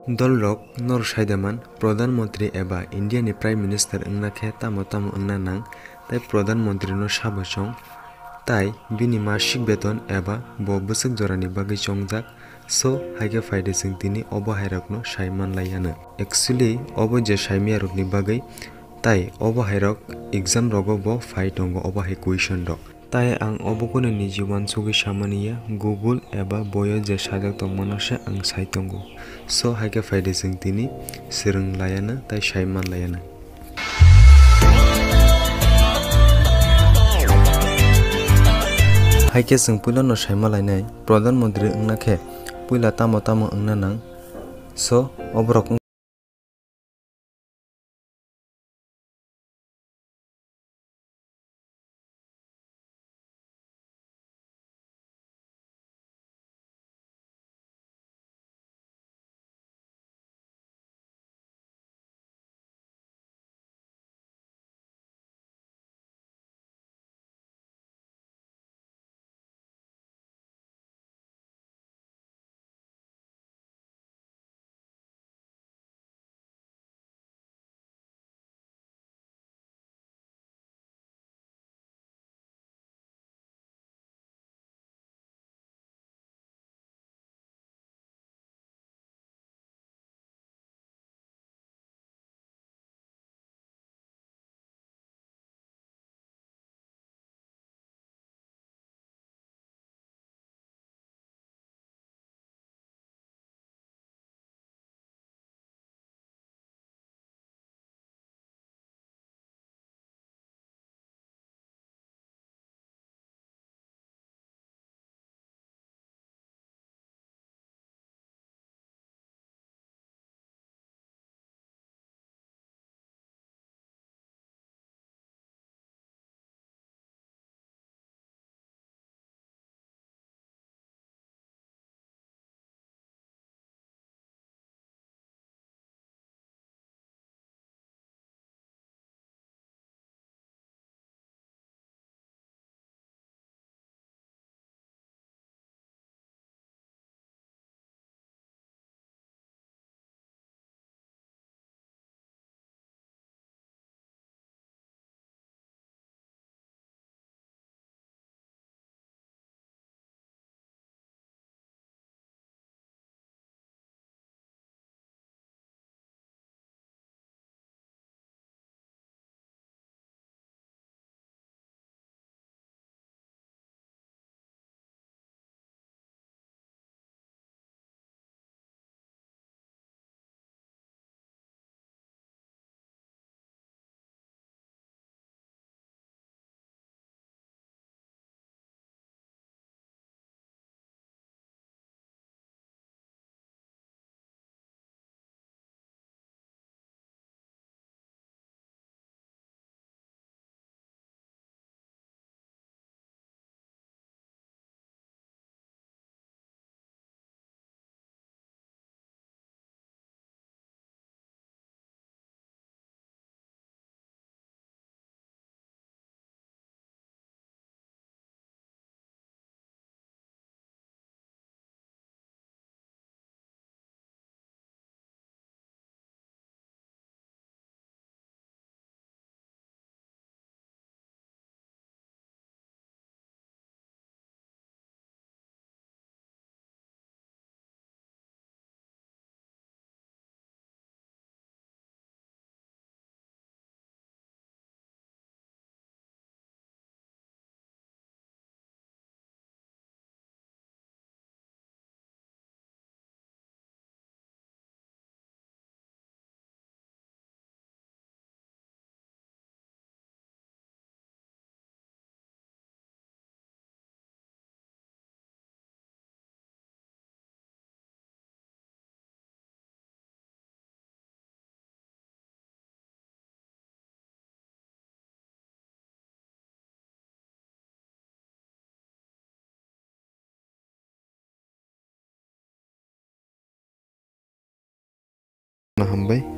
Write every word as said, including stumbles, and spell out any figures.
Dolrok norok saidaman Pradhan Mantri eba India ni Prime Minister wngna khe tamo tamo wngna nang, tai Pradhan Mantri no sabo chong, tai bini masik beton eba bo bwswk jorani bagwi chongjak, so haikhe phaidi chwng tini obo hairokno sai manlaiya na. Actually obo je saimiyarokni bagwi, tai obo hairok exam rogo bo phai tongo obo hai question rok. Tai ang obo kunu niji uansugwi samani ya, Google eba boyo je sajak tongmano se ang sai tongo. So, haikhe phaidi chwng tini swrwng laiya na tai sai man laiya na. Haikhe chwng puila no sai ma lainai, Pradhan Mantri wngna khe puila tamo tamo wngna nang. So, oborok wng- Hambai.